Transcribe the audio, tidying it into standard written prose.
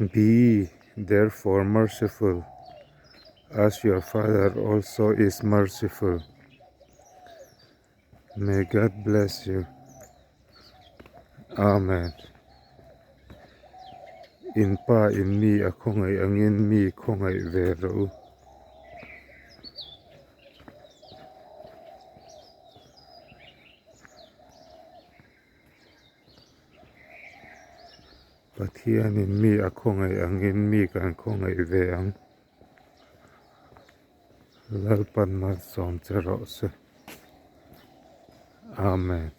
Be therefore merciful, as your Father also is merciful. May God bless you. Amen. In pa in mi a khawngaih angin mi khawngaih ve rawh u. Pathianin mi a khawngaih angin mi kan khawngaih ve ang. Lalpan malsawm che rawh se. Amen.